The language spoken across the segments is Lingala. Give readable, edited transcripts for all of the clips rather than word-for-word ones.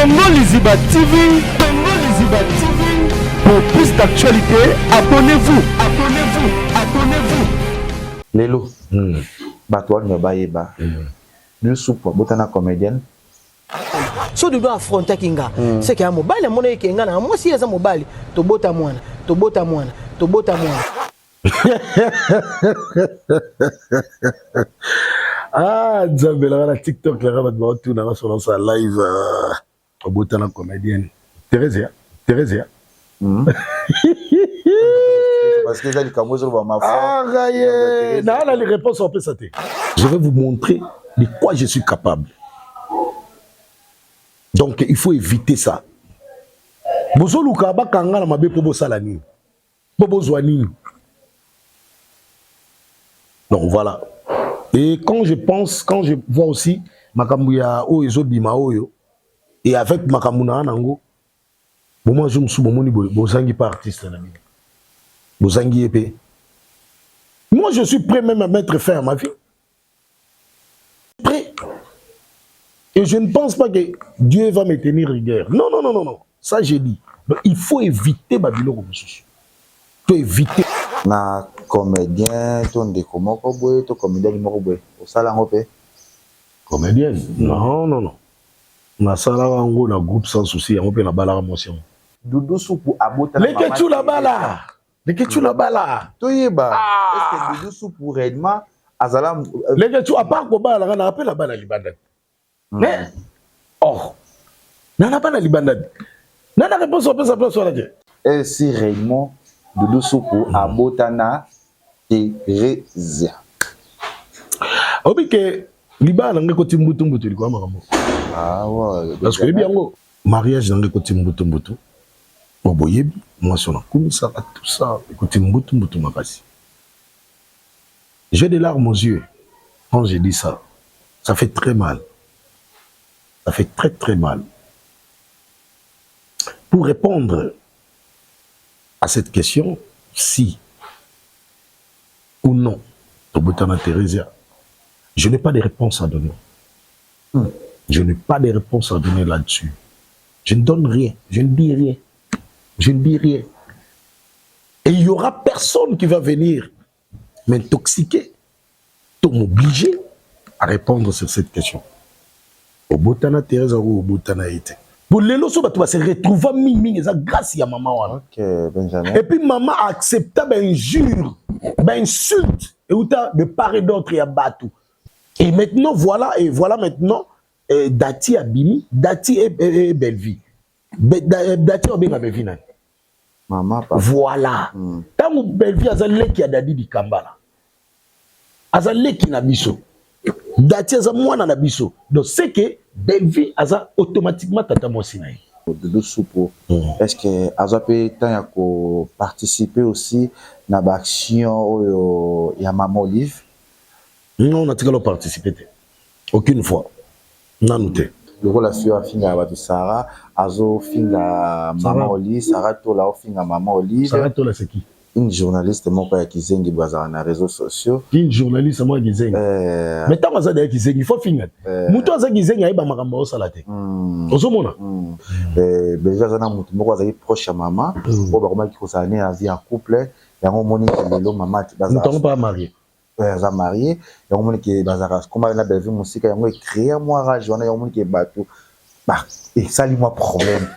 Congo Liziba TV, Congo Liziba TV. Pour plus d'actualités, abonnez-vous, abonnez-vous, abonnez-vous. Lelo bato wana bayeba Yusupu abotana comédienne. So Dodo affrontaki nga, c'est que ya mobali amonaki ke nga na mwasi, ye aza mobali, tobota mwana, tobota mwana, tobota mwana. Ah, Nzambe nanga, na TikTok nanga bato baotunanga so nasala live, obotana comédienne Theresia, Theresia. Parce que eza likambo ezoloba mafa. Ah, ye naa na réponse opesa te. Je vais vous montrer de quoi je suis capable. Donc il faut éviter ça. Bozoluka bakanga na mabe mpo bosala nini, mpo bozwa nini? Donc voilà. Et quand je pense, quand je vois aussi makambo ya oyo ezobima oyo, et avec makambo na nango, bomwa jour mosusu bomoni boye, bozangi pa artiste na bino, bozangi ye mpe. Moi, je suis prêt même à mettre fin à ma vie, prêt, et je ne pense pas que Dieu va me tenir rigueur. Non, non, non, non, non, ça j'ai dit. Donc il faut éviter babiloko mosusu, to éviter. Na comédien to ndeko moko boye to comédienne moko boye, osala yango mpe? Comédienne? Non, non, non. Nasalaka yango na groupe Sans Souci, yango mpe nabalaka mwasi yango. Dudu Supu abotana? Leketu na bala, Leketu na bala. Toyeba. Ah. Est ce que Dudu Supu réellement azala Leketu, à part kobalaka, na mpe na bana libanda te. Mais or nana bana libanda te, nana réponse opesa place wana te. Est si réellement Dudu Supu abotana Theresia? Obi ke libala na ngai ekoti mbutu-mbutu likolo ya makambo. Ah ouais. Parce que oyebi yango, mariage na ngai ekoti mbutu-mbutu po boyebi mwasi oyo nakumisaka, tout ça ekoti mbutu-mbutu makasi. J'ai des larmes aux yeux quand je dis ça. Ça fait très mal, ça fait très très mal. Pour répondre à cette question, si ou non tobotana Theresia, je n'ai pas de réponse à donner. Je n'ai pas de réponse à donner là-dessus. Je ne donne rien, je ne dis rien, je ne dis rien. Et il y aura personne qui va venir m'intoxiquer to m'obliger à répondre sur cette question, obotana Thérèse ou obotana ye te. Bo lelo so bato base retrouva mingimingi, eza grâce ya mama wana. Ok, Benjamin. Et puis mama accepta bainjure, bainsulte euta de part et d'autre ya bato. Et maintenant voilà, et voilà maintenant Dati abimi, Dati et Bellevie. Dati obenga Bellevie nani? Mama, papa. Voilà. Ntango Bellevie aza leki ya Dadi Dikambala, aza leki na biso, Dati aza mwana na biso, donc c'est que Bellevie aza automatiquement tata mwasi na ye. Doudou Supu, est ce que azwa mpe temps ya koparticiper aussi na baaction oyo ya Mama Olive? Non, natikala oparticipe te, aucune fois, nanu te. Lokola fio afingaka bato, Sara azofinga Mama Olive, Sara Tola ofinga Mama Olive. Sara Tola, c'est qui? Une journaliste moko ya kizengi boye, azalaka na réseaux sociaux. Une journaliste moko ya kizengi? Mais ntango aza deya kizengi, il faut finga te. Moto aza kizengi ayeba makambo aosala te, ozomona. Belge aza na motu moko azalaki proche ya mama oyo bakomaki kozala ne na vie en couple. Yango omoni ke lelo mama Moto yango mpa marié? Aza marié. Yango omoni ke bazalaka koma na Bellevue mosika. Yango ecréer mwa rage wana. Yango omoni ke bato esali mwa problème.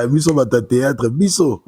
Biso bato ya théâtre, biso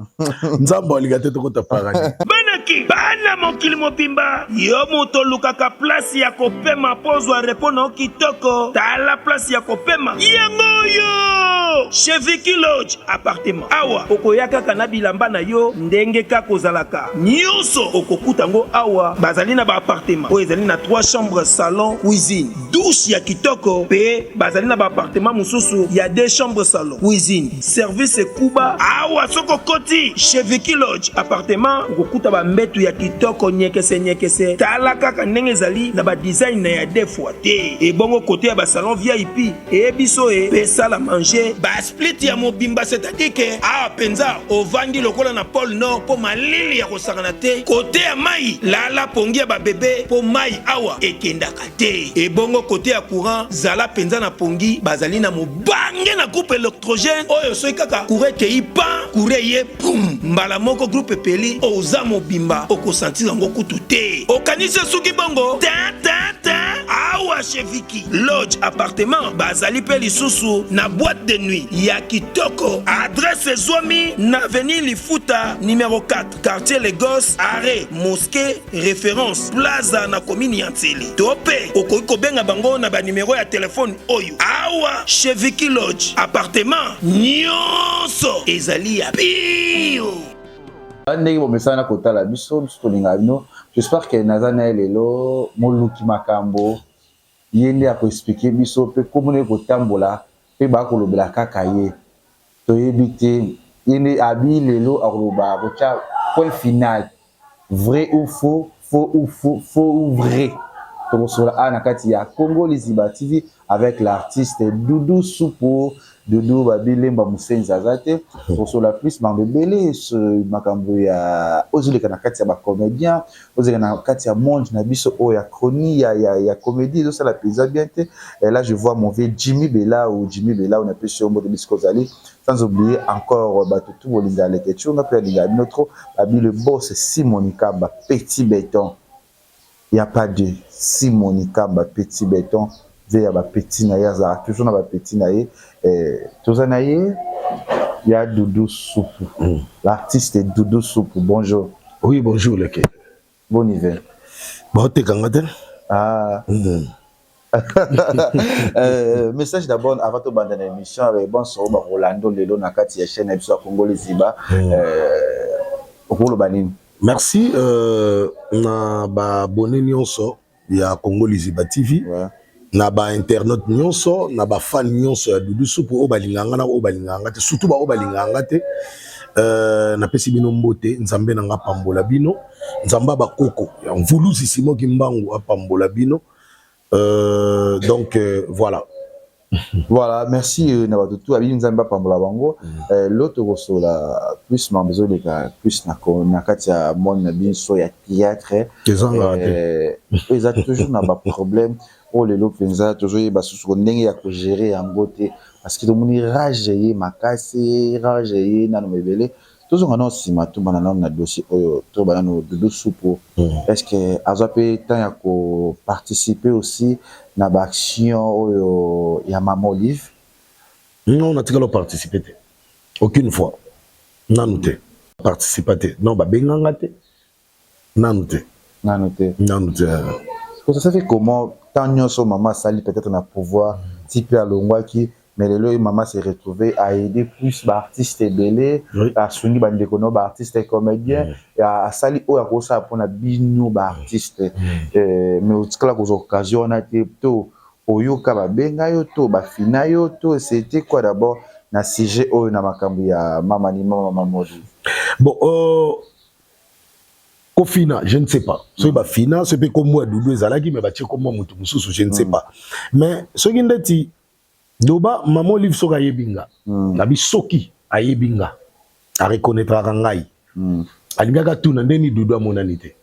Nzambe alinga te tokota paradis. Banaki bana mokili mobimba, yo moto olukaka place ya kopema mpo ozwa repos na yo kitoko, tala place ya kopema yango oyo, chez Vicky Lodge Appartement. Awa okoya kaka na bilamba na yo ndenge kaka ozalaka, nyonso okokuta yango awa. Bazali na baappartement oyo ezali na 3 chambres, salon, cuisine, douche ya kitoko, mpe bazali na baappartement mosusu ya 2 chambres, salon, cuisine, service ekuba. Awa soki okoti chez Vicky Lodge Appartement, okokuta bambetu ya kitoko nyekese nyekese, tala kaka ndenge ezali na badesign na ya deux fois te. Ebongo kote ya basalon VIP eyebiso e mpe salle manger basplit ya mobimba, c'est-à-dire ke awa mpenza ovandi lokola na pôle Nord mpo malili ya kosakana te. Kote ya mai, lala pongi ya babebe mpo mai awa ekendaka te. Ebongo kote kote ya courant, zala mpenza na pongi. Bazali na mobange na groupe électrogène oyo soki kaka courant ekei, pan courant eye, pum, mbala moko groupe epeli, oza mobimba, okosentir yango kutu te. Okanisi esuki bongo te, te, te. Awa chez Viki Lodge Appartement, bazali mpe lisusu na boîte de nuit ya kitoko. Adresse ezwami na avenue Lifuta numéro 4, quartier Lagos, arrêt Mosquée Référence Plaza, na commune ya Nsele. To mpe okoki kobenga bango na banimero ya telefone oyo. Awa chez Viki Lodge Appartement, nyonso ezali ya pio. Ndenge bomesana kotala biso, biso tolingaka bino. J'espère que naza na ye lelo, moluki makambo, ye nde akoexpliquer biso mpe komona ye kotambola mpe bakolobela kaka ye. Toyebi te, ye nde abi lelo akoloba, akotya point final, vrai ou faux, faux ou faux, faux ou vrai. Tokosola awa na kati ya Congo Liziba TV avec l'artiste Doudou Supu. Doudou babilemba mosenzi aza te. Tokosola plus makambo ebele, makambo ya ozoleka na kati ya bacomédien, ozoleka na kati ya monde na biso oyo ya chronique ya comédie, ezosala mpenza bien te. Et là je vois mon vieux Jimmy Bela ou Jimmy Bela, on appelle sur mbote bisiko ozali, sans oublier encore bato tu bolinga leke tshunga mpe alingaka bino trop. Babi le boss Simon Kamba, petit béton, y a pas de Simon Kamba, petit béton ve ya bapeti na ye, azalaka toujours na bapeti na ye. Toza na ye ya Doudou Supu, l'artiste Doudou Supu, bonjour. Oui, bonjour leke. Bon hiver. Baotekanga te. Ah. Message d'abord avant tobanda na émission. Bonsoir barolando lelo na kati ya chaîne na biso ya Congo Liziba, okoloba nini? Merci na baabonné nyonso ya Congo Liziba TV, na bainternaute nyonso, na bafan nyonso ya Dudu Supu, oyo balingaka nga na oyo balingaka nga te, surtout baoyo balingaka nga te. Napesi bino mbote. Nzambe na nga apambola bino, Nzambe ya bakoko ya mvuluzi Simoki Mbangu apambola bino. Donc voilà. Voilà, merci na bato tu abini, Nzambe apambola bango. Lo tokosola plus mambo ezoleka plus na kati ya monde na biso ya théâtre. Ezangaka te. Oyo eza toujours na baproblème oyo lelo mpenza tozoyeba susu ndenge ya kogérer yango te, parce que tomoni rage ye makasi, rage ye nano ebele. Tozonga nano nsima, tobanda nano na dossier oyo, tobanda nano Dudu Supu. Est ce que azwa mpe temps ya koparticiper aussi na baaction oyo ya Mama Olive? Non, natikala participer te, aucune fois, nanu te participa te. Non, babenganga te, nanu te. Nanu te? Nanu te. Ça, ça fait comment? Tant nyonso mama asali peut-être na pouvoir ti mpe alongwaki, mais lelo oyo mama s'est retrouvé à aider plus baartiste ebele, asungi bandeko no baartiste comédien, asali oyo akosala mpona bino baartiste, mais otikala kozwa occasion wana te to oyoka babenga yo to bafina yo to c'était quoi d'abord na sujet oyo, na makambo ya mama ni mama Mamodi? Bon, kofina, je ne sais pas soki bafina, soki mpe kombo ya Dudu ezalaki, mais batie kombo ya motu mosusu, je ne sais pas. Mais soki ndeti loba Mama Olive, soki ayebi nga, nabi soki ayebi nga, areconnaîtraka ngai, alingaka tuna ndeni Dudu amonani te.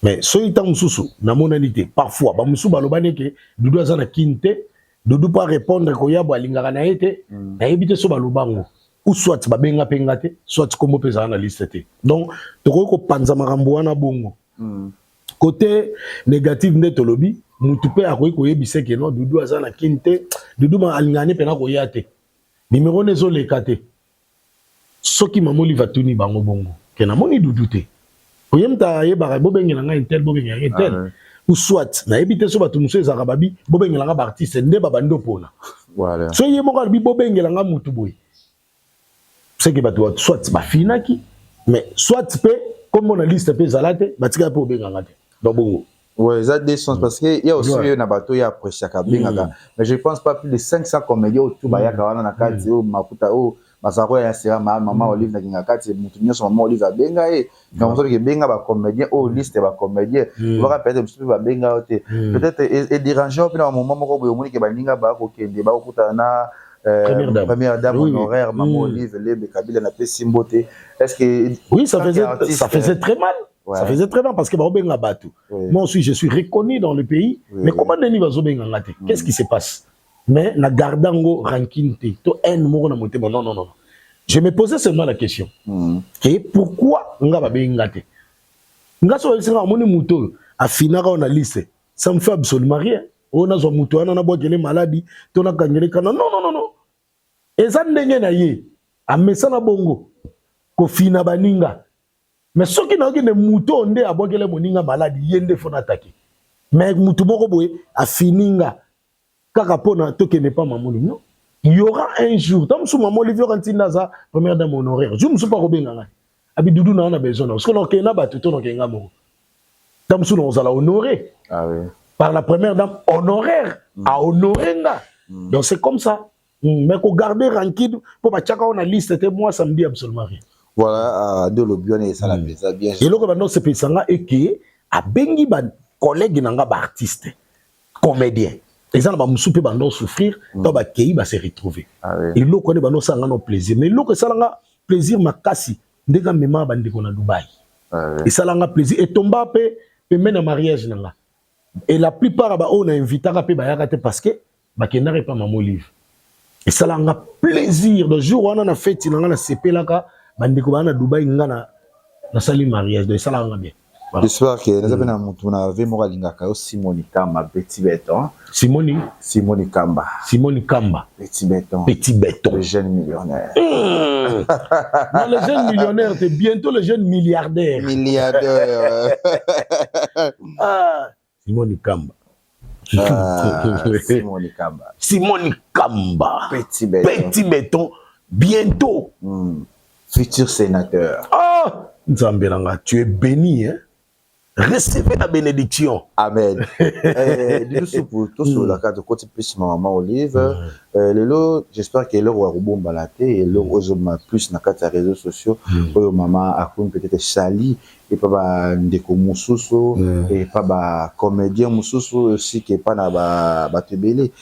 Mais soki ntango mosusu namonani te, parfois bamosusu baloba neke Dudu aza na kini te, Dudu mpo arépondre koyabo alingaka na ye te. Nayebi te so baloba ngo ou soit babenga mpe nga te, soit kombo mpe ezala na liste te. Donc tokoki kopanza makambo wana bongo. Côté négative nde tolobi, mutu mpe akoki koyebisa ke non, Dudu aza na kini te, Dudu alingaka ne mpena koya te, nimero ne ezoleka te. Soki Mama Olive atuni bango bongo ke namoni Dudu te, oye mutu ayebaka, bobengela ngai tel, bobengela ngai tel. Ou soit nayebi te so bato mosusu ezalaka babi bobengela nga baartiste nde babandi opona. So ye moko alobi bobengela nga mutu boye, seke bato soit bafinaki, mais soit mpe kombo na liste mpe ezala te, batikala mpe obenganga te, donc bongo. Ouais, ça a des sens parce que il y a aussi na bato ya appréciaka bengaka, mais je pense pas plus de 500 comédiens autour bayaka wana na kati oyo makuta oyo bazalaka ya sera Mama Olive na kinga kati. Mutu nyonso Mama Olive abenga ye, donc soki ebenga bacomédien oyo, liste ya bacomédien obaka, peut-être mosusu mpe babenga yo te, peut-être edérange yo mpe na bamoment moko boye, omoni ke baninga bakokende bakokutana na première dame honoraire Mama Olive Lembe Kabila, napesi mbote. Est-ce que Oui, ça faisait très mal. Ça faisait très mal parce que baobenga bato. Moi aussi, je suis reconnu dans le pays, mais comment ndeni bazobenga nga te? Qu'est-ce qui se passe? Mais na garder yango rancune te to haine moko na motema, non, non, non. Je me posais seulement la question et pourquoi nga babengi nga te? Nga so oyebisi nga, amoni moto oyo afinaka oyo na liste, ça me fait absolument rien. Oyo nazwa moto wana, nabwakele maladi to nakangele kana, non, non, non, non. Eza ndenge na ye, amesana bongo kofina baninga. Mais soki nayoki nde moto oyo nde abwakele moninga maladi, ye nde fo natake. Mais motu moko boye afini nga kaka mpona tokende pa mamoli, non. Il y aura un jour, ntango mosusu mama Olivier oka ntinda aza première dame honoraire, jour mosusu mpo akobenga ngai, abi Dudu na na besoin na, parce que nakokende na bato to nakokende nga moko. Ntango mosusu nakozala honoré par la première dame honoraire, ahonoré nga. Donc c'est comme ça. Mais kogarder rancune mpo batiaka oyo na liste te, moi, ça me dit absolument rien. Voilà, nde olobi wana esala mpenza bien. Eloko bando osepelisa nga eke abengi bacollègue na nga, baartiste comédien, eza na bamosusu mpe bando souffrir to bakei base retrouver. Eloko wana bando osala nga no plaisir. Mais eloko esalanga plaisir makasi, ndenge amemaka bandeko na Dubai, esalanga plaisir. Etomba mpe pembeni na mariage na nga, et la plupart ya baoyo na invitaka mpe bayaka te parce que bakendaka epa mama Olive. Esalanga plaisir de jour wana na feti na nga, nasepelaka bandeko baya na Dubai, nga na nasali mariage, donc esalaka nga bien. Voilà. J'espère que naza mpe na motu na ve moko alingaka yo, Simoni Kamba, petit béton. Simoni? Simoni Kamba. Simoni Kamba. Petit béton. Petit béton. Le jeune millionnaire. Non, le jeune millionnaire, t'es bientôt le jeune milliardaire. Milliardaire. Ah, Simoni Kamba. Ah, Simoni Kamba. Simoni Kamba. Petit béton. Petit béton, bientôt. Futur sénateur. Ah, Nzambe na nga, tu es béni, hein? Recevez la bénédiction. Amen. Eh, lisusu tosololaka, tokoti plus na mama Olive. Lelo, j'espère que eloko ya kobombala te, eloko ozobima plus na kati ya réseaux sociaux oyo mama akomi peut-être sali epa bandeko mosusu, epa bacomédien mosusu aussi, ke epa na bato ebele.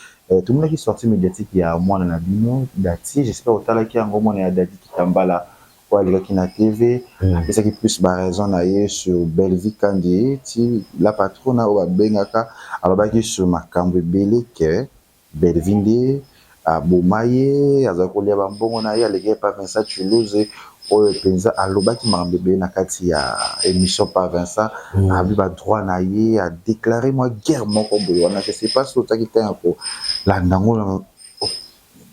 Tomonaki sortie médiatique ya mwana na bino Dati, j'espère otalaki yango, mwana ya Dati Kitambala oyo alekaki na TV, apesaki plus baraison na ye sur Bellevie Kandi ti la patrona oyo babengaka. Alobaki sur makambo ebele ke Bellevie nde aboma ye, azalaki kolia bambongo na ye, aleki pa Vincent Toulouse oyo mpenza alobaki makambo ebele na kati ya émission par Vincent, abi badroit na ye, adéclaré mwa guerre moko boye wana. Je sais pas so otaki ntango ya kolanda yango,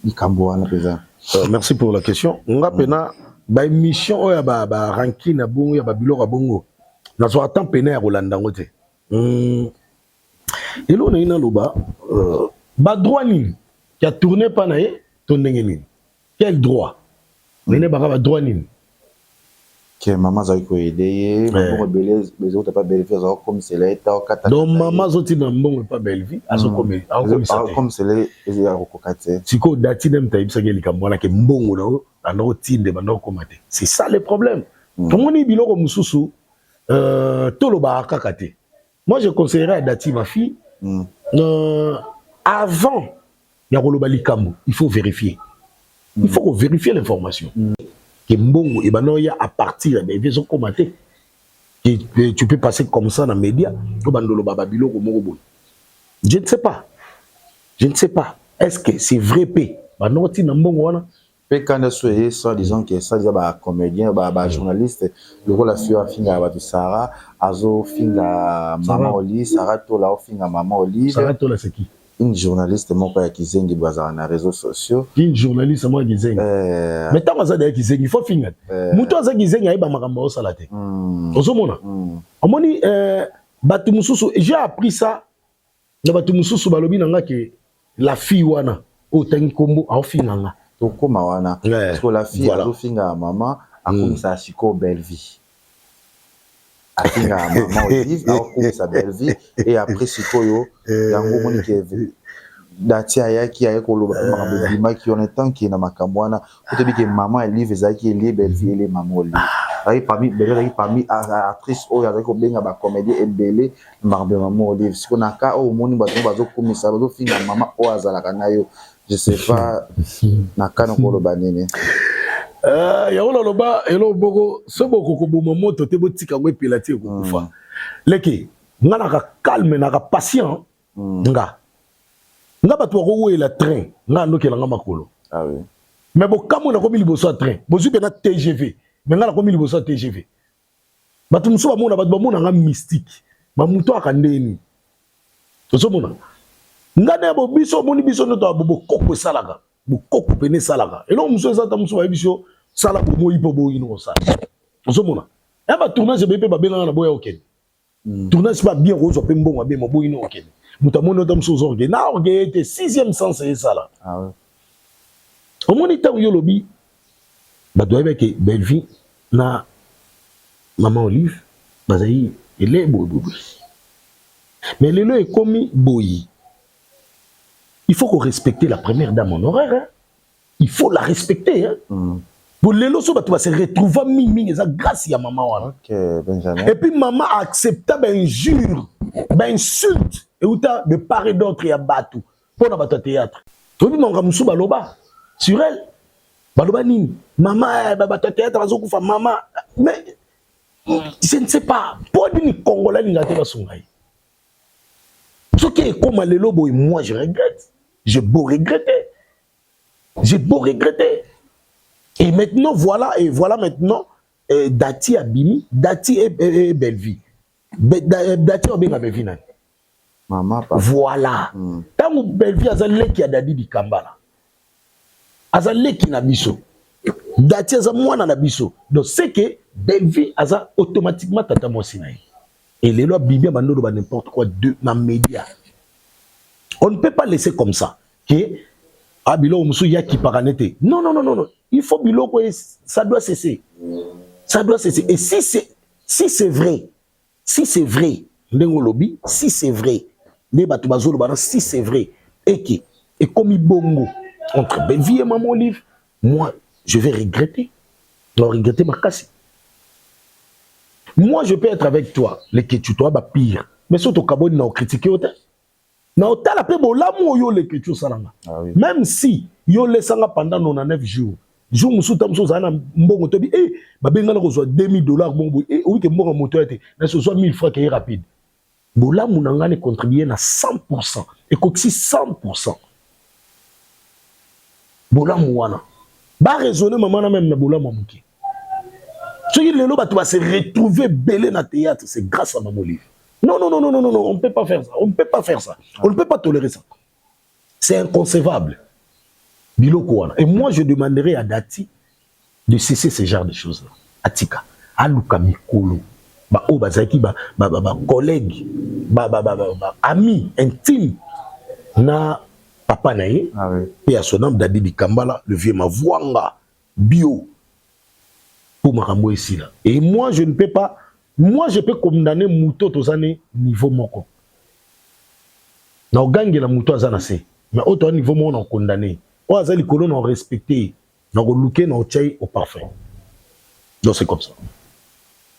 likambo wana mpenza. Merci pour la question. Nga pena baémission oyo ya barancune ya bongo, ya babiloko ya bongo, nazwaka temps pene ya kolanda yango te. Eloko nayi naloba, badroit nini ya tourne mpa na ye to ndenge nini? Quel droit mene baka badroit nini? Ke mama azalaki koaider ye, mbongo ebele ezokota pa Bellevie, azalaki komisela ye ta okata. Donc mama azotinda mbongo epa Bellevie, azokomisa te. Akomisela ye, akokoka te. Sikoyo Dati nde moto ayebisaki ye likambo wana ke mbongo na yo banda kotinda, banda kokóma te. C'est ça le problème. Tomoni biloko mosusu, tolobaka kaka te. Moi, je conseillerais à Dati, ma fille, avant ya koloba likambo, il faut vérifier, il faut vérifier l'information ke mbongo ebanda oya à partir ya Bellevie ezokóma te. Tu peux passer comme ça na média to banda oloba babiloko moko boye. Je ne sais pas, je ne sais pas, est-ce que c'est vrai mpe banda kotinda mbongo wana? Mpe kanda so eye, soit disant ke soit disant bacomédien, bajournaliste lokola fio afingaka bato, Sara azofinga mama Olive, Sara Tola aofinga mama Olive. Sara Tola, c'est qui? Une journaliste moko ya kizengi boye, azalaka na réseaux sociaux. Une journaliste moko ya kizengi? Mais ntango aza deya kizengi, faut finga te. Moto aza kizengi ayeba makambo aosala te. Ozomona, omoni, bato mosusu, j'ai appris ça na bato mosusu, balobi na nga ke la fille wana oyo otangi nkombo aofinga nga. Tokóma wana, parce que la fille azofinga mama, akomisaka sikoyo Bellevie, afingaka mama Olive, akokomisa Bellevie, et après sikoyo yango omoni ke Dati ayaki, aye koloba mpe makambo ebimaki wana. Etanke na makambo wana, po toyebi ke mama Olive ezalaki elie Bellevie, elie mama Olive, azalaki parmi Bellevie, azalaki parmi actrice oyo azalaki kobenga bacomédien ebele na makambo ya mama Olive. Sikoyo na ka oyo omoni bato ngo bazokomisa, bazofinga mama oyo azalaka na yo, je sais pas na ka na koloba nini. Eh, yango naloba eloko moko, soki bokokoboma moto te, botika yango epela ti ekokufa. Leki nga naka calme, naka patient. Nga bato bakowela train, nga andokelanga makolo. Ah oui. Mais bokamwe, nakomi liboso ya train, bozwi mpena TGV, mais nga nakomi liboso ya TGV. Bato mosusu bamona, bato bamonanga mystique, bamutu aka ndeni ozomona nga nde bo biso omoni biso nde to bokoko esalaka, bokoko pene esalaka eloko mosusu eza ta mosusu bayebi biso sala bomoi mpo boyini kosala. Ozomona ya batournage ebeye mpe babengaka na boya okende tournage mpe bien, kozwa mpe mbongo abe moboyini okende. Moto amoni ota mosusu oza orgueil na orgueil te, sixième sens esala. Ah oui. Omoni, ntango yo olobi bato bayebaki Bellevue na Mama Olive bazali ele boye boye, mais lelo ekomi boye. Il faut qu'on respecte la première dame honoraire, hein? Il faut la respecter, hein? Bo lelo so bato base retrouva mingimingi, eza grâce ya mama wana. Ok, Benjamin. Et puis mama accepta bainjure, bainsulte euta de part et d'autre ya bato mpo na bato ya théâtre. Toyebi makambo mosusu baloba sur elle, baloba nini, mama bato ya théâtre bazokufa mama. Mais je ne sais pas mpo nini Congolais alingaka te basunga ye. Soki ekóma lelo boye, moi je regrette, j'ai beau regretter, j'ai beau regretter. Et maintenant voilà, et voilà maintenant Dati abimi, Dati et Bellevie. Dati obenga Bellevie nani? Mama, papa. Voilà. Ntango Bellevie aza leki ya Dadi Dikambala, aza leki na biso, Dati aza mwana na biso, donc c'est que Bellevie aza automatiquement tata mwasi na ye. Et lelo abimi, abandi oloba n'importe quoi de na média. On ne peut pas laisser comme ça que ah, biloko mosusu yakipaka nete. Non, non, non, non, non, il faut biloko ça doit cesser, ça doit cesser. Et si c'est vrai, si c'est vrai ndenge olobi, si c'est vrai nde bato bazoloba na, si c'est vrai eke ekomi bongo entre Bellevie et Maman Olive, moi je vais regretter, na regretter makasi. Moi je peux être avec toi Leketu, toi bapire, mais soki tokaboni na ocritiquer yo te, na otala mpe bolamu oyo Leketu osalanga. Ah oui. Même si yo lesanga pendant 99 jours, jour mosusu ta mosusu ozala na mbongo, toyebi e babengana kozwa 2000 $, bongo boye e oyike mbongo ya moto ya te, nasi ozwa 1000 francs keye rapide. Bolamu na ngai na contribue na 100, ekokisi 100 bolamu wana. Baraisonne mama na même na bolamu ya moke. Soki lelo bato base retrouver ebele na théâtre, c'est grâce à Mama Olive. Non, non, non, non, non, non, non, on ne peut pas faire ça, on ne peut pas faire ça, on ne peut pas tolérer ça, c'est inconcevable biloko wana. Et moi je demanderai à Dati de cesser ce genre de choses là atika, aluka mikolo baoyo bazalaki bacollègue, ba ami intime na papa na ye. Ah oui. Mpe ya son âme, Dadi Dikambala, le vieux Mavwanga bio, mpo makambo esila. Et moi je ne peux pas, moi je peux condamner moto toza ne niveau moko, na ogangela moto aza na se, mais oyo toza niveau moko na okondamne oyo aza likolo, na orespecte, na koluke, na otya ye au parfum. Donc c'est comme ça.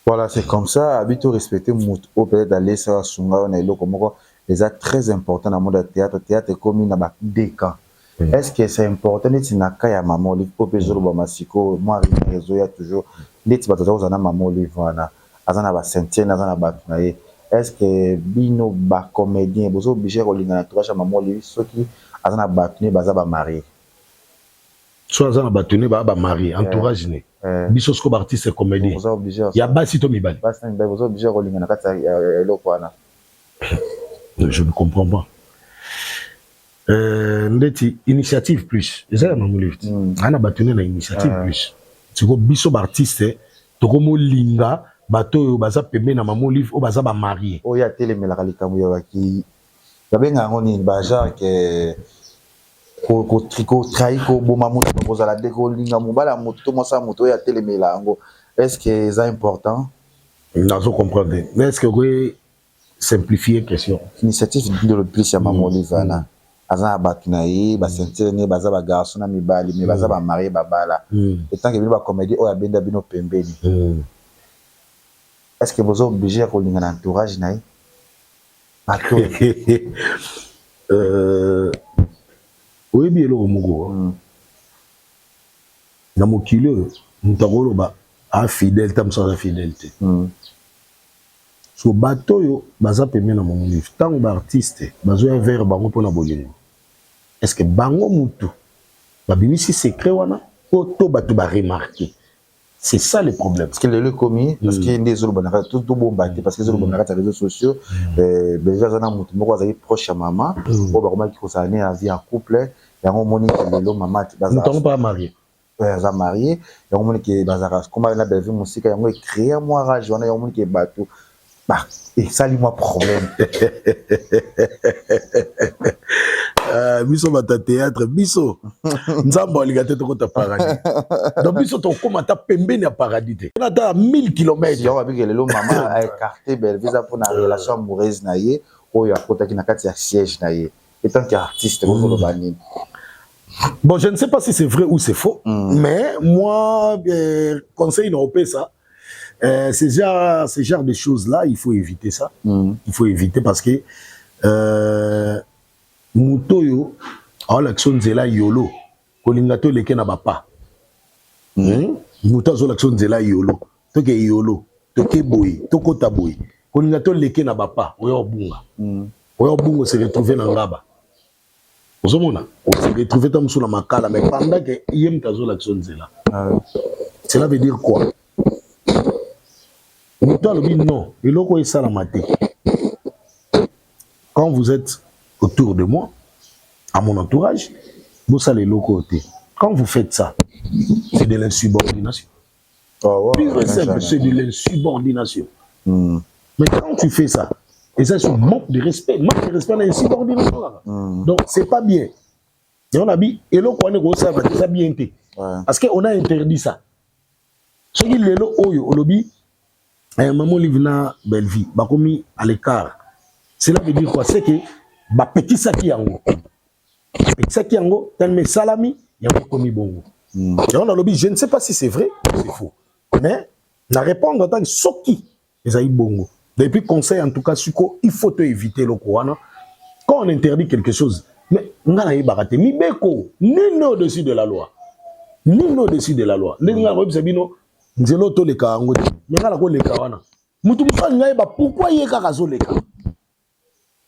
Voilà, c'est comme ça. Abi to respecter moto oyo peut-être alesaka, asunga oyo na eloko moko eza très important na monde ya théâtre. Théâtre ekomi na ba deux camps. Est ce que c'est important neti na cas ya Mama Olive, mpo mpe ezolobama sikoyo, mwa rumeur ezoya toujours ndeti bato aza kozala na Mama Olive wana, aza na baceinture, aza na bato na ye? Est ce que bino bacomédien boza obligé kolinga na entourage ya Mama Olive soki aza na bato ne baza bamarie? So aza na bato ne baa bamarie, entourage ne biso siko baartiste comédien boza obligé ya basi to mibali? Basi na mibali, boza obligé kolinga na kati ya eloko wana? Je ne comprends pas. Ndeti Initiative Plus eza ya Mama Olive te, aa na bato ne na Initiative Plus. Siko biso baartiste tokomolinga bato oyo baza pembeni na Mama Olive, oyo baza bamarie? Oyo atelemelaka likambo ya baki, babenga yango nini, bagenre ke kotrahir, koboma moto, kozala de kolinga mobali ya moto to mwasi ya moto oyo atelemela yango, est ce que eza important? Nazo comprendre te, mais est ce que okoki simplifier question? Initiative Ndolo Plus ya Mama Olive wana aza na bato na ye, baceinture ne baza bagarçon na mibali, mais baza bamarie, babala. Etant que bino bacomédie oyo abenda bino pembeni, est ce que boza obligé ya kolinga na entourage na ye bato? Oyebi eloko moko? Na mokili oyo moto akoloba a fidèle ta mosusu aza fidèle te. So bato oyo baza pembeni na Mama Olive, ntango ba artiste bazoya vers bango mpona bolingo, est ce que bango mutu babimisi secret wana po to bato ba remarquer? C'est ça le problème. Parce que lelo ekomi, parce que nde ezoloba na kati, tobomba te, parce que ezoloba na kati ya réseaux sociaux, déjà aza na motu moko azali proche ya mama oyo bakomaki kozala ne ya vie ya couple. Yango omoni lelo mama moto yango mpe marié. Aza marié. Yango omoni ke bazalaka koma na Bellevue mosika, yango ecréer mwa rage wana. Yango omoni ke bato esali mwa problème. Biso bato ya théâtre, biso Nzambe alinga te tokota paradis, donc biso tokóma ata pembeni ya paradis te, ata 1000 kilomètres. Yango babiki lelo mama aécarté Bellevue eza mpona relation amoureuse na ye oyo akotaki na kati ya siège na ye. En tant qu'artiste, bozoloba nini? Bon, je ne sais pas si c'est vrai ou c'est faux, mais moi, conseil na ça, ce genre de choses-là, il faut éviter ça. Il faut éviter parce que moto oyo aolakisa nzela yolo, kolinga to eleke na bapa. Moto azolakisa nzela yolo, toke yolo, toke boye, tokota boye, kolinga toleke na bapa, oya obunga. Oya obunga, ose retrouve na ngaba, ozomona ose retrouve ta mosusu na Makala. Mais pendant que ye moto azolakisa nzela, cela veut dire quoi? Moto alobi non, eloko oyo esalama te. Quand vous êtes autour de moi, à mon entourage, bosala eloko oyo te. Quand vous faites ça, c'est de l'insubordination. Oh, ouais, pur et simple, c'est de l'insubordination. Mais quand tu fais ça, et ça, c'est manque de respect, manque de respect na insubordination kaka. Donc c'est pas bien. Et on a dit eloko wana ekosala te, eza bien te, parce que on a interdit ça. Soki lelo oyo olobi Maman Olive na Bellevue bakomi à l'écart, cela veut dire quoi? C'est que bapekisaki yango, bapekisaki yango tellement esalami, yango ekomi bongo. Yango nalobi, je ne sais pas si c'est vrai ou c'est faux, mais na répondre en tant que soki ezali bongo. Et puis conseil, en tout cas siko il faut te éviter eloko wana. Quand on interdit quelque chose, mais nga nayebaka te mibeko, nul n'est au-dessus de la loi, nul n'est au-dessus de la loi. Ndenge nga nakoyebisa bino nzela oyo toleka yango te, mais nga nakoleka wana, mutu mosusu alinga yeba pourquoi ye kaka azoleka.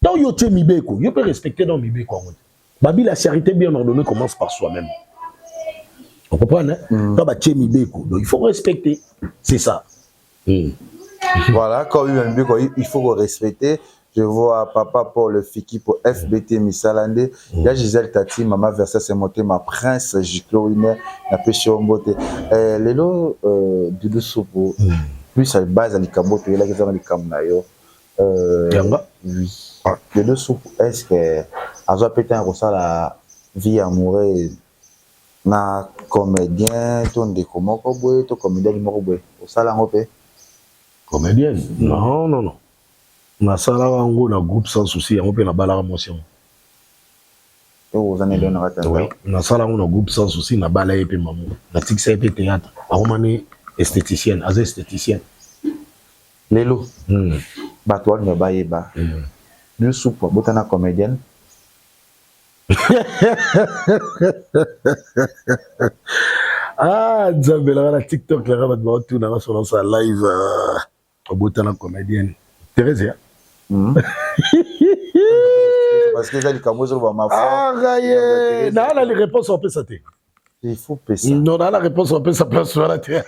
Tant yo tie mibeko, yo mpe respecte dans mibeko yango te. Babi, la charité bien ordonnée commence par soi-même. On comprend, hein? Quand batie mibeko, donc il faut respecter, c'est ça. Voilà, quand même il faut respecter. Je vois papa Paul Fiki pour FBT Misalande. Il y a Gisèle Tati, maman Versa c'est ma prince Giclo Winner, na pêché mbote. Lelo Doudou Soupo, plus à base à likambo to yela ki likambo na yo. Yanga. Oui. Ah. Doudou Soupo, est-ce que azwa peut-être kosala vie amoureuse na comédien to ndeko moko boye to comédien moko boye, osala yango mpe? Comédienne? Non, non, non. Nasalaka yango na groupe Sans Souci, yango mpe nabalaka mwasi yango. Oza na eloko na kati? Ouais, nasala yango na groupe Sans Souci, nabala ye mpe. Mamo natikisa ye mpe théâtre, akomani esthéticienne, aza esthéticienne. Lelo bato wana bayeba Doudou Supu abotana comédienne. Ah, Nzambe nanga, na TikTok nanga bato baotunanga so nasala live, obotana comédienne, Thérésia? Parce que eza likambo ezoloba. Maye naa na réponse opesa te. Il faut pesa. Non, naa na réponse opesa place wana te.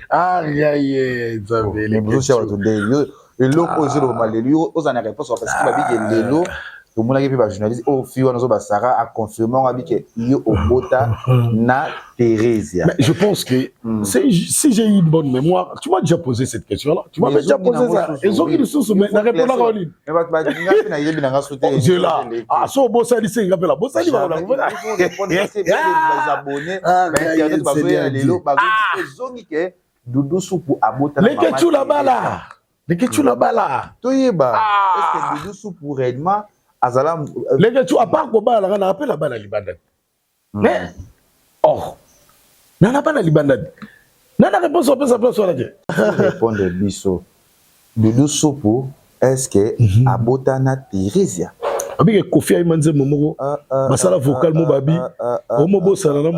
Ayaye, Nzambe. Bato eloko ezoloba lelo, yo oza na réponse, parce que babike lelo tomonaki mpe bajournaliste oyo fi wana ozo basara aconfirme yango, abike yo obota na Thérésia. Mais je pense que si j'ai une bonne mémoire, tu m'as déjà posé cette question-là. Tu m'avais déjà posé ça. Et zoki lisusu, mais na répondre en ligne. Mais bato balinga mpe nayebi nanga so te. Zela. Ah, so bosali se ngapela. Bosali ba la. Abonné internet bazoya lelo ezongi ke Doudou Supu abota. Leke tu la bala. Leke tu la bala. Toyeba, est-ce que Doudou Supu réellement azala? Leke tu, à part kobala nanga na appela bana libanda. Mais oh. Nana bana libanda. Nana réponse opesa place wana te. Répondre biso. Doudou Supu, est-ce que abota na Thérésia? Abike Kofi ayemba nzembo moko basala vocal mo babi omobosana na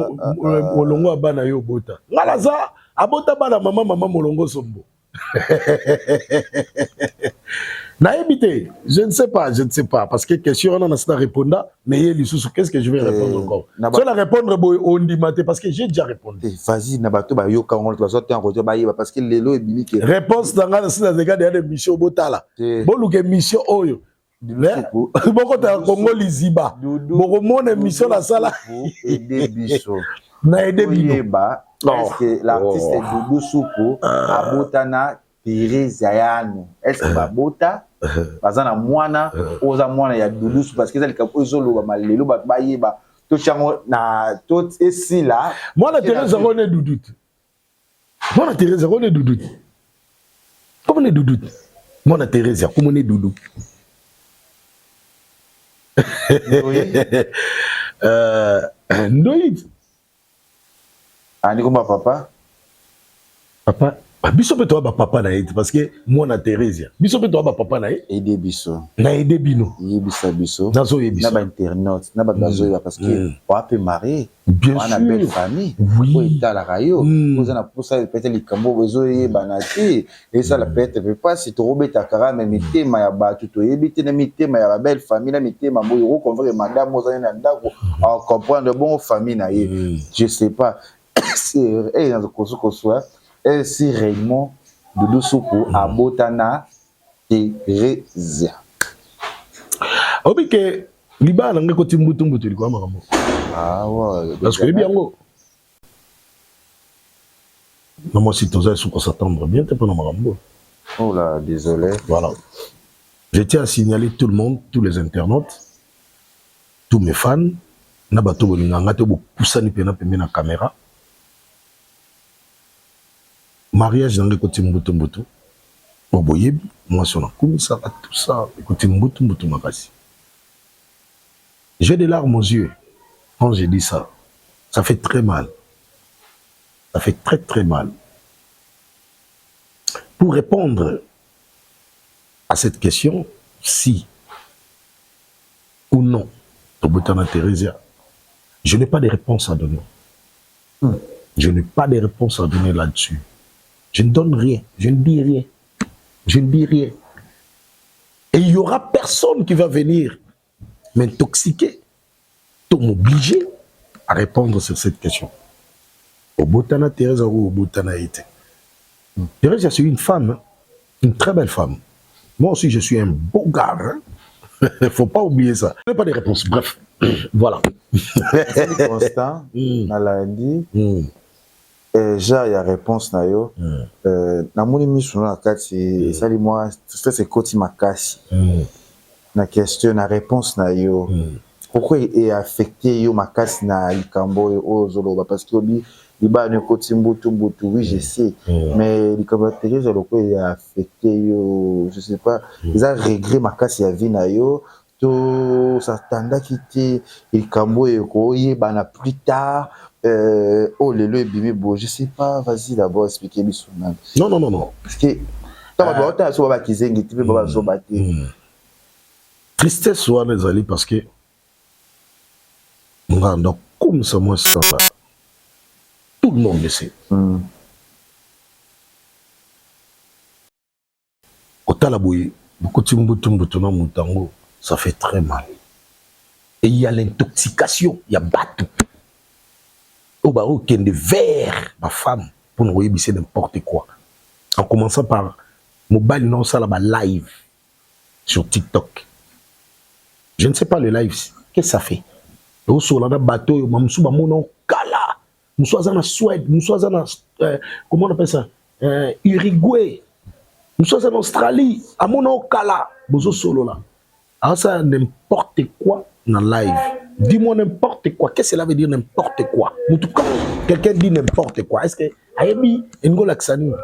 molongo ya bana yo obota. Nga naza abota bana mama mama molongo sombo. Nayebi te, je ne sais pas, je ne sais pas parce que question wana nasi na réponda mais ye lisusu qu'est-ce que je vais répondre encore? So na répondre boye ondima te parce que j'ai déjà répondu. Vas-y na bato bayoka yango bazwa te yango te bayeba parce que lelo ebimi ke réponse na ngai nasi nazeka deya na émission botala boluka émission oyo bokota ya Congo liziba bokomona émission nasala aide biso na aide bino oyeba est-ce que l'artiste Doudou Supu abotana Therese Yano, est-ce que babota baza na mwana oyo oza mwana ya Doudou Supu parce que eza likambo oyo ezolobama lelo bato bayeba totiango na to esila. Mwana Therese yango ne Doudou te, mwana Therese yango ne Doudou te, komone Doudou te, mwana Therese komone Doudou. Ndoi andi komba papa papa biso mpe toya bapapa na ye te parce que mwana Theresia biso mpe toya bapapa na ye. Aide biso na aide bino yebisa biso nazoyebisa na bainternaute na bato bazoyeba parce que oa mpe marié bien wana belle famille oyo etalaka yo oza na mposa peut-être likambo ezoyebana te esala peut-être mpe mpasi tokobeta kaka me mitema ya bato toyebi te na mitema ya babelle famille na mitema boye okoconvaincre madame ozali na ndako acomprendre bongo famille na ye. Je sais pas kosukosu si réellement Doudou Supu abotana Theresia. Obi ke libala na ngai ekoti mbutu mbutu likolo ya makambo. Ah ouais. Parce que oyebi yango na mwasi toza esu kos'attendre bien te mpona makambo. Oh là, désolé. Voilà. Je tiens à signaler tout le monde, tous les internautes, tous mes fans, na bato bolinga nga te bopusani mpena pembe na caméra. Mariage na ngai ekoti mbutu mbutu. Bo boyebi mwasi oyo nakumisaka tout ça ekoti mbutu mbutu makasi. J'ai des larmes aux yeux quand je dis ça. Ça fait très mal. Ça fait très très mal. Pour répondre à cette question, si ou non, tobotana Theresia, je n'ai pas de réponse à donner. Je n'ai pas de réponse à donner là-dessus. Je ne donne rien, je ne dis rien. Je ne dis rien. Et il y aura personne qui va venir m'intoxiquer, tout m'obliger à répondre sur cette question. Obotana Thérèse ou Obotana été. Thérèse, c'est une femme, hein, une très belle femme. Moi aussi, je suis un beau gars. Hein. Il faut pas oublier ça. Je n'ai pas de réponse. Bref, voilà. Constant, nalandi genre ya réponse na yo, namoni miso na kati esali mwa stress ekoti makasi na question na réponse na yo. Pourquoi eaffecte yo makasi na likambo oyo oyo ozoloba? Parce que obi libala no ekoti mbutu mbutu, oui, je sais, mais likambo ya Therese lokola eaffecte yo, je sais pas, eza regret makasi ya vie na yo to satandaki te likambo oyo ekoyebana plus tard oyo lelo ebimi boye, je sais pas. Vas-y, d'abord expliquer biso nani. Non, non, non, non. Parce que ntango bato baotala so babakizengi te mpe babazoba te. Tristesse wana ezali parce que nga ndakumisa mwasi na nga, tout le monde le sait. Kotala boye bokoti mbutu mbutu na moto yango, ça fait très mal. Et il y a l'intoxication ya bato oyo baokende vers bafemme mpona koyebisa n'importe quoi, en commençant par mobali na osala ba live sur TikTok. Je ne sais pas le live, qu'est-ce que ça fait. Osola na bato oyo bamosusu bamona okala, mosusu aza na Suède, mosusu aza na comment on appelle ça, Uruguay, mosusu aza na Australie, amona okala, bozosolola, asala n'importe quoi na live. Dis-moi n'importe quoi, qu'est-ce que cela veut dire, n'importe quoi? Mutu, quand quelqu'un dit n'importe quoi, est-ce que ayebi elingi olakisa nini?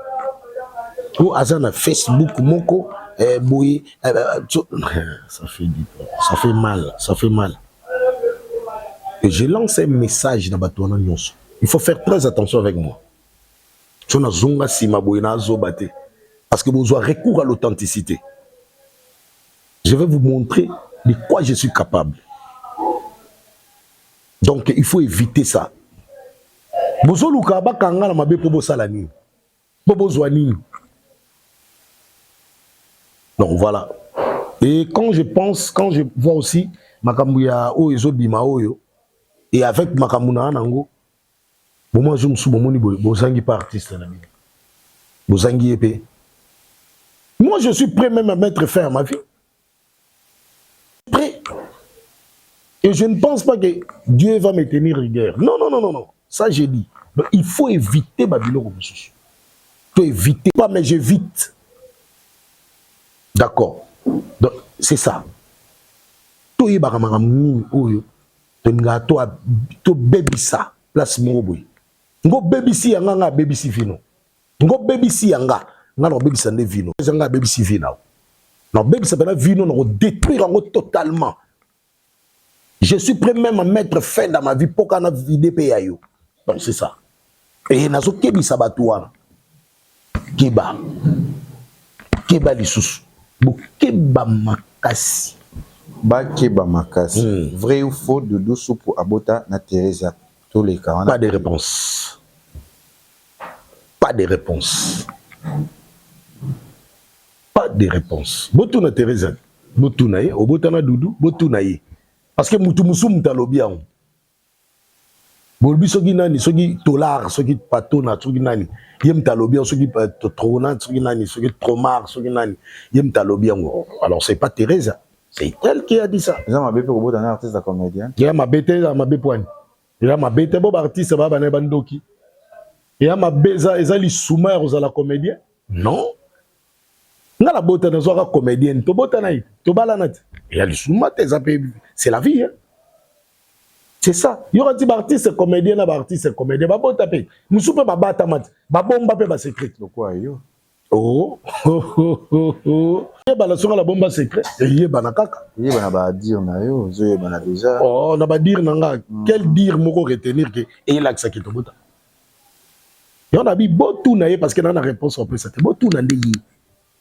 Oyo aza na Facebook moko boye, ça fait du ça fait mal, ça fait mal. Et je lance un message na bato wana nyonso: il faut faire très attention avec moi. So nazonga nsima boye, nazoba te parce que bozwa recours à l'authenticité. Je vais vous montrer. De quoi je suis capable. Donc il faut éviter ça. Bozoluka bakanga na mabe po bosala nini? Po bozwa nini? Donc voilà. Et quand je pense, quand je vois aussi makambo ya oyo ezobima oyo et avec makambo na nango, bomwa jour mosusu bomoni boye bozangi pa artiste na bino, bozangi ye mpe. Moi, je suis prêt même à mettre fin à ma vie, prêt, et je ne pense pas que Dieu va me tenir rigueur. Non, non, non, non, non, ça j'ai dit. Donc, il faut éviter babiloko mosusu, to éviter pas, mais j'évite, d'accord? Donc c'est ça. Toyebaka makambo nini oyo tolingaka tobebisa place moko boye. Ngo bebisi yanga, nga abebisi vino, ngo bebisi yanga, nga na kobebisa nde vino eza nga abebisi vino, na kobebisa mpena vino, na kodétruire yango totalement. Je suis prêt même à mettre fin dans ma vie mpo kana vide mpe ya yo. Donc c'est ça. E nazokebisa bato wana, keba, keba lisusu, bokeba makasi. Bakeba makasi. Vrai ou faux, Doudou Supu abota na Teresa? Toleka wana. Pas de réponse, pas de réponse, pas de réponse. Botuna Teresa, botuna ye, obotana Dudu, botuna ye, parce que mutu mosusu, mutu alobi yango, bolobi soki nani, soki tolar, soki patona, soki nani, ye mutu alobi yango, soki trona, soki nani, soki tromar, soki nani, ye mutu alobi yango. Alors c'est pas Teresa, c'est elle qui a dit ça. Eza mabe mpe kobota na artiste ya comédien? Eza mabe te, eza mabe poani, eza mabe te. Bo baartiste baa bana bandoki, eya mabe, eza lisuma ya kozala comédien? Non, nga na bota, nazwaka comédienne, tobotana ye, tobalana te, eya lisuma te, eza mpe c'est la vie, hein? C'est ça. Yoka ti baartiste comédien na baartiste comédien babota mpe, mosusu mpe babatama te, babomba mpe basecret. Lokola yo. Oh, eyebana soki na bomba secret, eyebana kaka. Eyebana, badire na yo ozoyebana déjà. Oh, na badire na nga, quel dire moko retenir ke eyelakisaki tobota yo na bi? Botuna ye, parce que na réponse opesa te. Botuna nde ye,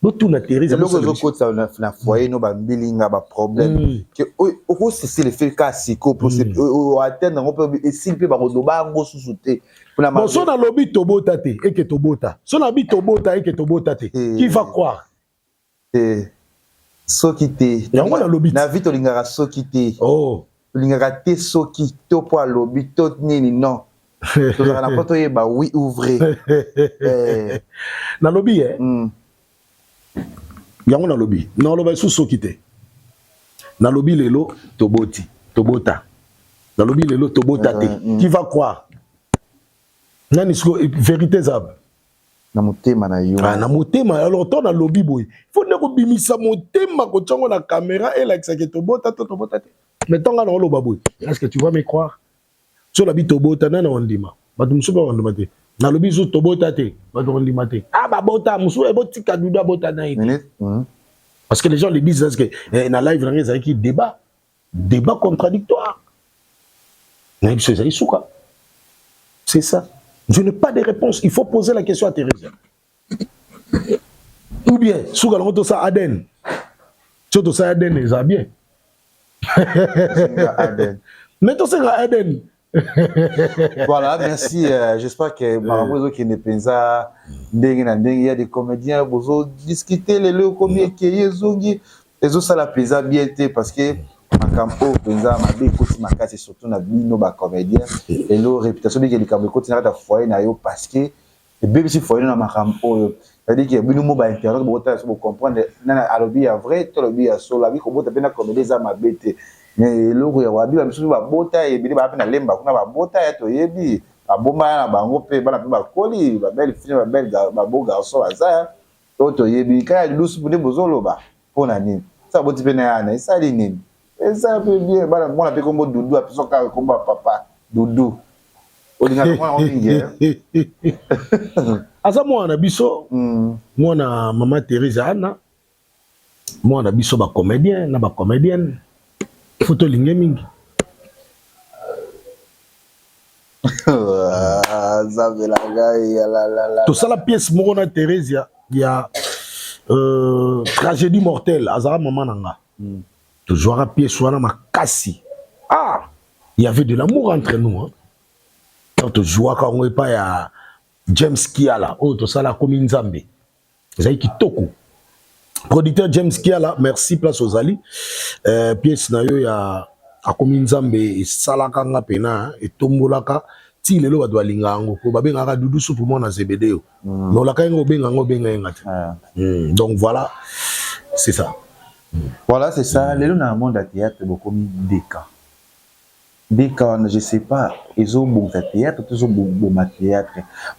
botuna Therese. Eloko ezokotisa na foyer no bambilinga, baproblème ke okosisila efe kaka siko po oatteindre yango mpe esili mpe bakoloba yango susu te. Bon, so nalobi tobota te, eke tobota, so nalobi tobota, eke tobota te, qui va croire? Soki te. Yango nalobi. Na vie tolingaka soki te. Oh. Tolingaka te soki to mpo alobi to nini, non, tozalaka na mpo toyeba oui ou vrai. Nalobi ye. Yango nalobi, naloba lisusu soki te. Nalobi lelo toboti, tobota, nalobi lelo tobota te, qui va croire? Nani siko vérité eza? Na motema na yo. Ah, na motema. Alors to nalobi boye, faut nde kobimisa motema, kotiango na caméra, elakisaki tobota to tobota te. Mais ntonga na oloba boye, est ce que tu vas me croire? So lobi tobota, nani ondima? Bato mosusu bakondima te. Nalobi su tobota te, bato kondima te. Ah, babota mosusu, ebotika Dudu abota na ye te, parce que les gens le disent, parce que na live nanga ezalaki débat, débat contradictoire. Nayebi so ezali suka. C'est ça, je n'ai pas de réponse. Il faut poser la question à Thérésia, ou bien suka nango tosala ADN. So tosala ADN, eza bien, mais tosenga ADN. Voilà, merci. J'espère que makambo ezokende mpenza ndenge na ndenge. Ya des comédiens bozodiscute lelo, ekomi ekei, ezongi, ezosala mpenza bien te, parce que makambo oyo mpenza mabe ekoti makasi, surtout na bino bacomédien. Lelo réputation bike, likambo ekoti na kati ya foyer na yo, parce que ebebisi foyer na makambo oyo. C'est-à-dire que bino mo bainternet bokotala so, bocomprendre nani alobi ya vrai to alobi ya solo. Abi kobota mpe na comédie eza mabe te, mais eloko ya wabi, bamisusu babota ebele, baa mpe na lemba kuna, babota ya toyebi, babomba na bango mpe bana mpe bakoli, babelle fille, babelle, babeau garçon baza oyo toyebi. Kaka lilusu nde bozoloba mpo na nini? Sa boti mpe na yana esali nini? Eza mpe bien, bana mwana mpe kombo Dudu, apesa kaka kombo ya papa Dudu. Olingaka mwana mingi? Aza mwana na biso, mwana mama Therese Ana, mwana biso bacomédien na bacomédienne, faut tolinge mingi. Nzambe na ngai! Tosala pièce moko na Thérésia ya tragédie mortelle, azalaka mama na nga. Tozwaka pièce wana makasi. Ah, il y avait de l'amour entre nous, hein. Quand tozwaka yango epai ya James Kiala, oyo tosala akomi Nzambe, ezali kitoko. Producteur James Kiala, merci place ozali. Pièce na yo ya akomi Nzambe esalaka nga pena, etombolaka ti lelo. Bato balinga yango po babengaka Dudu Supu mwana Zebedeo. Mais olaka yango, obenga yango, obenga yenga te. Donc voilà, c'est ça. Voilà, c'est ça. Lelo na monde ya théâtre, bokomi deka deka wana, je sais pas, ezobongisa théâtre to ezoboma théâtre?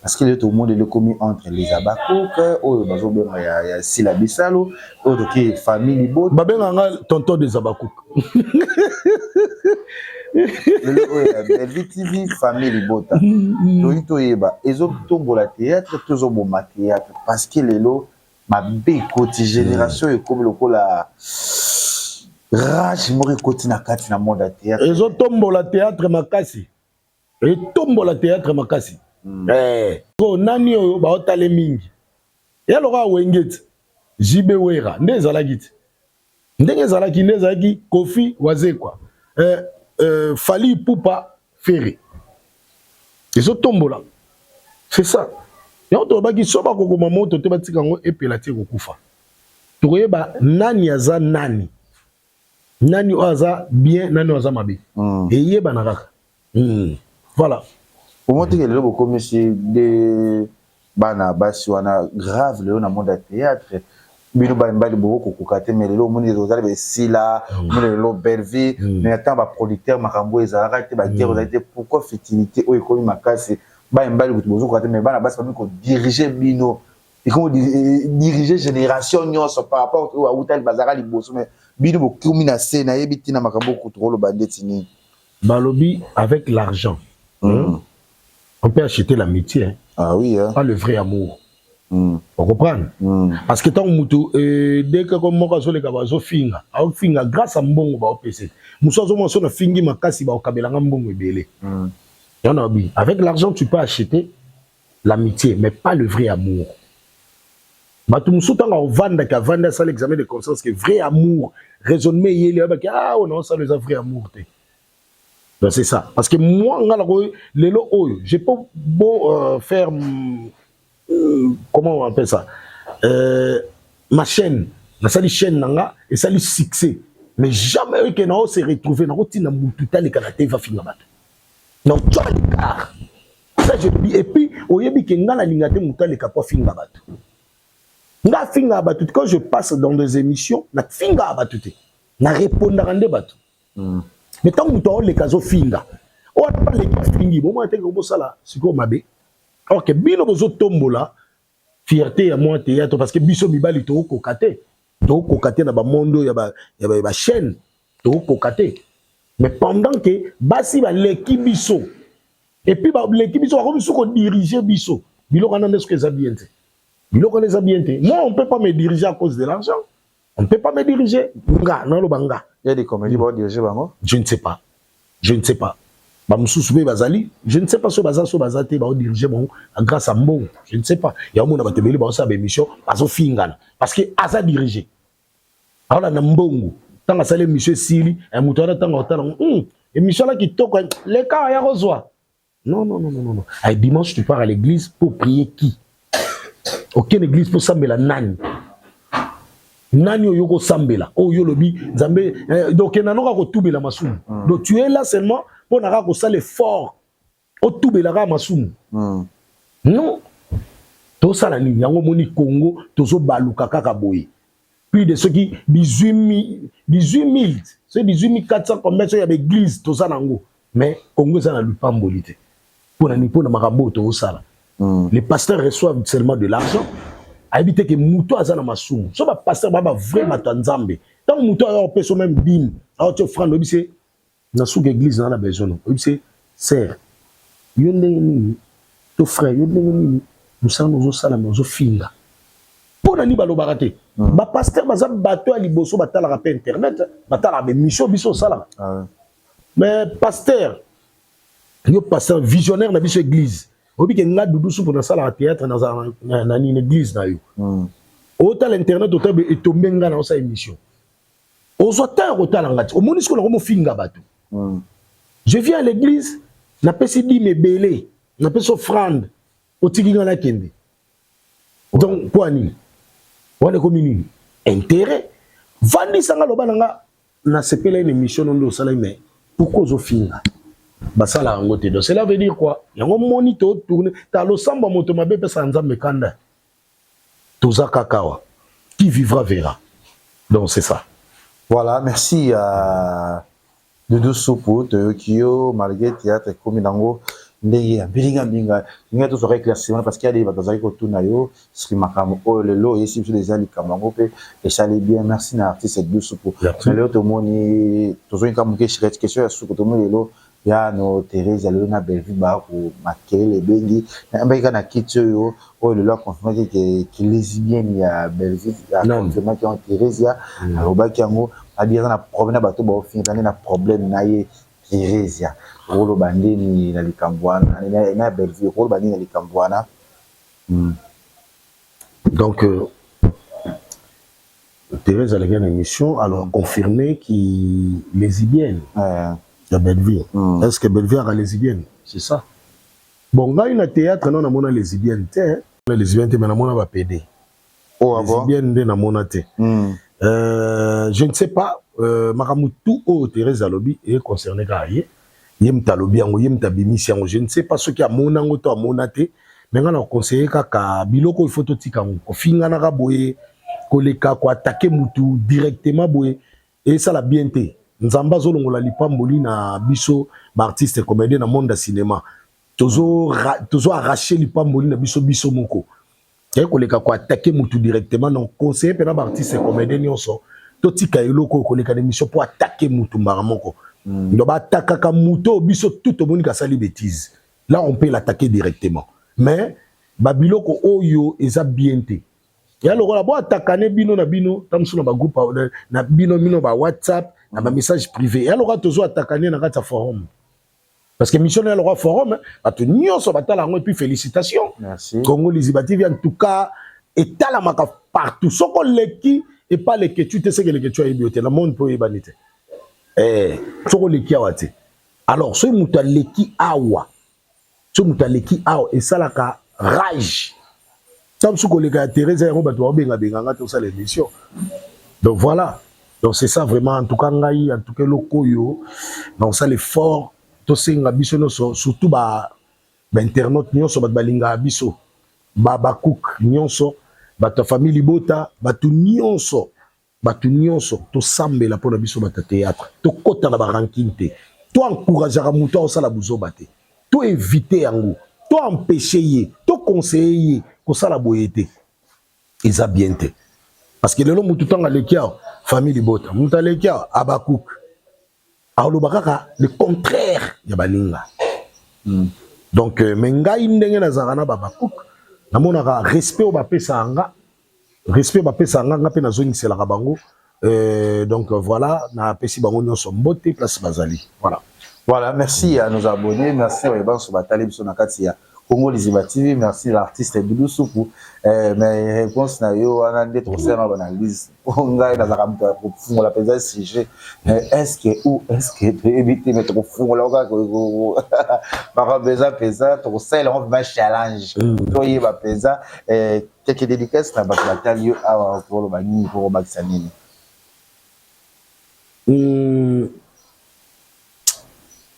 Parce que lelo tomonde ekomi entre les Abakouk oyo bazobenga ya Sila Bisalo, oyo toki famille libota. Babengaka nga tonton des Abakouk. Lelo oyo ya Belvi TV, famille libota, toyi toyeba, ezotombola théâtre to ezoboma théâtre? Parce que lelo mabe ekoti, génération ekomi lokola rage moko ekoti na kati na monde ya théâtre. Ezotombola théâtre makasi, etombola théâtre makasi. Po nani oyo baotale mingi ya lokola Wenge ti JB Wera nde ezalaki ti ndenge ezalaki, nde ezalaki Kofi Wazekwa, Fally Ipupa, Ferre. Ezotombola, c'est ça. Yango tolobaki, so bakokoma moto te, batika yango epela ti ekokufa, tokoyeba nani aza nani, nani oyo aza bien, nani oyo aza mabe. Eyebana kaka. Voilà. Omotiki lelo bokomisi nde bana basi wana grave. Lelo na monde ya théâtre, bino bamibali bokokoka te, mais lelo omoni ozali besila, omoni lelo Bellevie. Mais ata baproducteur, makambo oyo ezalaka te, baguerre ezali te. Pourquoi futilité oyo ekomi makasi? Bamibali kutu bozokoka te, mais bana basi bami kodiriger bino, ekomi diriger génération nyonso par rapport oyo awutali bazalaka liboso, mais bino bokomi na se. Nayebi ntina makambo kutu koloba ndeti nini. Balobi avec l'argent, on peut acheter l'amitié, hein. Ah oui, hein. Pas le vrai amour. On comprend? Parce que tant mutu dès que comme moko azoleka, bazofinga, aofinga grâce à mbongo baopesa mosu, azomona so na fingi makasi, baokabelanga mbongo ebele. Yango na avec l'argent tu peux acheter l'amitié, mais pas le vrai amour. Bato mosusu, ntango avandaki, avandi, asala examen de conscience que vrai amour, raisonnement eyeli, oyebaki: ah, oyo naosala eza vrai amour te. Donc c'est ça. Parce que moi, nga lelo oyo, je peux beau faire comment on appelle ça, ma chaîne, nasali chaîne nanga esali succès, mais jamais que nao se retrouver nakotina mutu taleka na te va finga bato. Donc tu as l'écart. Ça, je te dis. Et puis oyebi ke nga nalinga te mutu aleka po afinga bato. Nga afinga bato, quand je passe dans des émissions, nafinga bato te, na répondaka nde bato. Mais ntango moto aoleka azofinga, oyo ata baleki afingi, bomona teke bosala sikoyo mabe. Or que bino bozotombola fierté ya mwa théâtre, parce que biso mibali tookoka te, tookoka te na bamonde oyo ya bachaîne, tookoka te. Mais pendant que basi baleki biso, et puis baleki biso, bakomi so kodiriger biso, biloko wana nde soki eza bien te, biloko wana eza bien te. Moi, on peut pas me diriger à cause de l'argent, on ne peut pas me diriger. Nga naloba nga. Il y a des comédies bao diriger bango. Je ne sais pas, je ne sais pas. Bamosusu mpe bazali, je ne sais pas so baza, so baza te, baodiriger bango grâce à mbongo, je ne sais pas. Yango mona bato ebele baosala baémission, bazofingana parce que aza dirigé, aolanda mbongo. Ntango asali émission esili, moto wana ntango otala émission ala kitoko, leka aya kozwa. Non, non, non, non, non. Ay, dimanche tu pars à l'église pour prier qui? Okende église pour sambela nani? Nani oyo kosambela oyo olobi Nzambe? Donc nanoka kotubela masumu. Donc tu es là seulement mpo na kaka kosala effort, otubela kaka masumu. Non, tosala nini? Yango omoni Congo tozobaluka kaka boye, plus de soki 18 000, soki 18 400 combien, soki ya baéglise toza nango, mais Congo eza na lipamboli te. Mpo na nini? Mpo na makambo oyo tozosala. Les pasteurs reçoivent seulement de l'argent, ayebi te ke moto aza na masumu. So bapasteur baa bavrai bato ya Nzambe, ntango moto aya opesa même dîme, aoti offrande, oyebi se na suka église na besoin no, oyebi se sœur yo ndenge nini to frère yo ndenge nini, mosala ozosala me ozofinga, mpo na nini balobaka te? Bapasteur baza bato ya liboso batalaka mpe internet, batalaka baémission biso osalaka. Mais pasteur, yo pasteur visionnaire na biso église, oyebi ke nga Dudu Supu nasalaka théâtre, nazala na nini, église na yo, otala internet, otala etombe nga na osala émission. Ozwa temps ya kotala nga ti. Omoni sikoyo nakomofinga bato. Je viens à l'église, napesi dime ebele, napesi offrande, otiki nga nakende. Donc mpo nini? Wana ekomi nini? Intérêt. Vandisa nga, loba na nga nasepela une émission no nde osalaki, mais pourquoi ozofinga? Basala yango te. Donc cela veut dire quoi? Yango moni totourne ta losambo ya moto mabe epesaka Nzambe kanda. Toza kaka awa, qui vivra verra. Donc c'est ça. Voilà, merci à Doudou Soupu. Toyoki yo, malgré théâtre ekomi nango ndenge ya mbilinga mbinga, ndenge tozwaka éclaircissement, parce que ya bato bazalaki kotuna yo soki makambo oyo lelo oyesi biso déjà likambo yango mpe esali bien. Merci na artiste Doudou Soupu. Lelo tomoni tozongi ka moke shirete question ya suku. Tomoni lelo ya no Thérèse, lelo na Bellevue bako makelele ebengi mbaki kaka na kiti oyo oyo lelo aconfirmaki ke lesbienne ya Bellevue, aconfirmaki yango. Thérèse alobaki yango, abi aza na problème na bato baofinga nde na problème na ye. Thérésia, okoloba ndeni na likambo wana na Bellevue? Okoloba nini na likambo wana? Donc Thérèse aleki na émission, alors confirmé ki lesbienne ya Bellevue. Est-ce que Bellevue aka lesbienne? C'est ça. Bon, ngai na théâtre no namona lesbienne te, lesbienne te, mais namona ba PD. Oh, ah bon? Lesbienne nde namona te. Je ne sais pas, makambo tout oyo Thérèse alobi econcerné kaka ye. Ye moto alobi yango, ye moto abimisi yango. Je ne sais pas soki amona yango to amona te, mais ngai na conseiller kaka biloko oyo, faut totika yango. Kofinganaka boye, koleka koattaquer mutu directement boye, esala bien te. Nzambe azolongola lipamboli na biso baartiste comédien na monde ya cinéma. Tozo arrache lipamboli na biso biso moko. Yaye koleka koattaquer mutu directement. Donc conseiller mpena baartiste comédien nyonso, totika eloko oyo koleka na émission mpo attaquer mutu mbala moko. Donc baattaquaka mutu oyo biso tout tomoni kasali bêtise, là on peut l'attaquer directement, mais babiloko oyo eza bien te. Ya lokola bo attaquane bino na bino, ta mosusu na bagroupe na bino, bino ba WhatsApp, na bamessage privé. Ya lokola tozo attaquane na kati ya forum, parce que mission ya lokola forum, bato nyonso batala yango. Et puis félicitations. Merci. Congo Liziba TV, en tout cas etalamaka partout. Soko oleki epa Leketu te, seke Leketu ayebi yo te na monde mpo oyebani te. Soko oleki awa te, alors soki moto aleki awa, soki moto aleki awa, esalaka rage. Ta mosusu koleka ya Thérèse yango, bato baobengabenganga tosala émission. Donc voilà, donc c'est ça vraiment. En tout cas ngai, en tout cas eloko oyo naosala effort, tosenga biso nyonso, surtout ba bainternaute nyonso, bato balingaka biso, bacook nyonso, bato ya famille libota, bato nyonso, bato nyonso, tosambela mpona biso bato ya théâtre. Tokɔta na barancune te, toencourageaka moto aosala buzoba te, toévite yango, toempêche ye, toconseille ye kosala boye te, eza bien te. Parce que lelo motu ntango aleki awa famille libota, moto aleki awa Abakuk, aloba kaka le contraire ya baninga. Donc mais ngai ndenge nazalaka na babakuk, namonaka respect oyo bapesaka nga, respect bapesaka nga, nga mpe nazongiselaka bango. Donc voilà, napesi bango nyonso mbote place bazali. Voilà. Voilà, merci à nos abonnés, merci oyo banso batali biso na kati ya Congo Liziba TV, merci l'artiste Doudou Soupu. Mais réponse na yo wana nde tokosala na analyse. Ngai nazalaka moto ya kofungola mpenza sujet. Est-ce que ou est-ce que toyebi te, mais tokofungola kaka makambo eza mpenza, tokosalela yango vraiment challenge. Toyeba mpenza quelques dédicaces na bato batali yo awa, koloba nini, po kobakisa nini?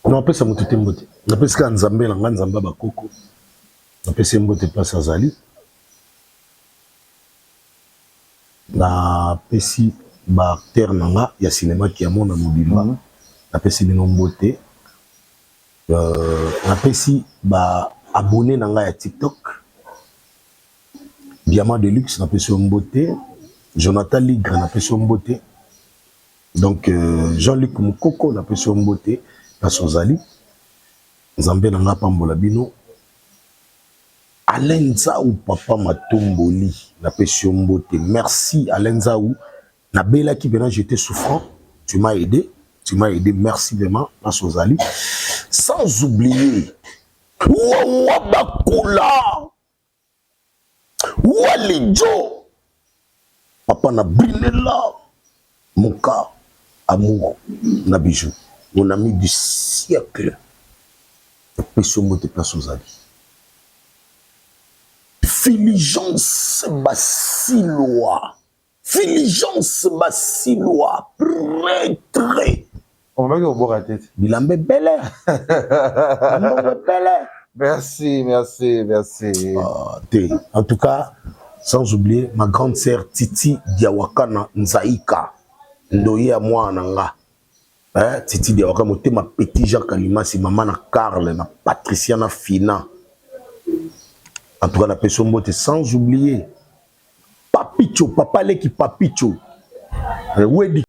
Napesa moto te mbote, napesi kaka Nzambe na nga, Nzambe ya bakoko. Napesi ye mbote place azali. Napesi baacteur na nga ya cinéma Kiamona mobimba, napesi bino mbote. Napesi baabonné na ngai ya TikTok, Diamant de Luxe, napesi yo mbote. Jonathan Ligre, napesi yo mbote. Donc Jean-Luc Mukoko, napesi yo mbote place ozali. Nzambe na nga apambola bino. Alain Nzau, papa Matomboli, napesi yo mbote. Merci Alain Nzau, nabelaki mpena, j'étais souffrant, tu m'as aidé, tu m'as aidé, merci vraiment place ozali. Sans oublier Wawa Bakula Walijo, papa na Brinela Moka. Amour na Bijou, mon ami du siècle. Napesi yo mbote place ozali. Filigence Basilwa, Filigence Basilwa, pretre. Omaki koboka te. Bilamba ebele. Mbongo ebele. Merci, merci, merci. Ah, te. En tout cas, sans oublier ma grande sœur Titi Diawakana Nzaika. Ndoye ya mwana na nga. Eh, Titi Diawaka motema petit Jean Kalimasi, mama na Karl, na Patricia na Fina. En tout cas, na peso mbote sans oublier Papicho, papa leki Papicho. Eh, Wedi.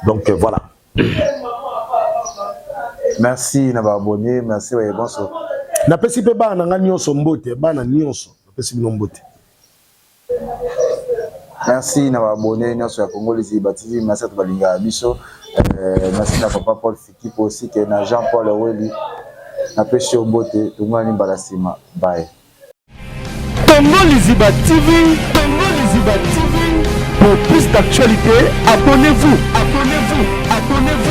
Donc euh, voilà. Merci na ba abonnés, merci ba bonso. Napesi pe bana na nga nyonso mbote, bana nyonso. Napesi bino mbote. Merci na ba abonnés nyonso ya Congo Liziba TV, merci to balingaka biso. Euh, merci na papa Paul Fikipo aussi que na Jean-Paul Weli. Napesi yo mbote, tongani mbala sima. Bye. Congo Liziba TV, Congo Liziba TV. Pour plus d'actualités, abonnez-vous, abonnez-vous, abonnez-vous.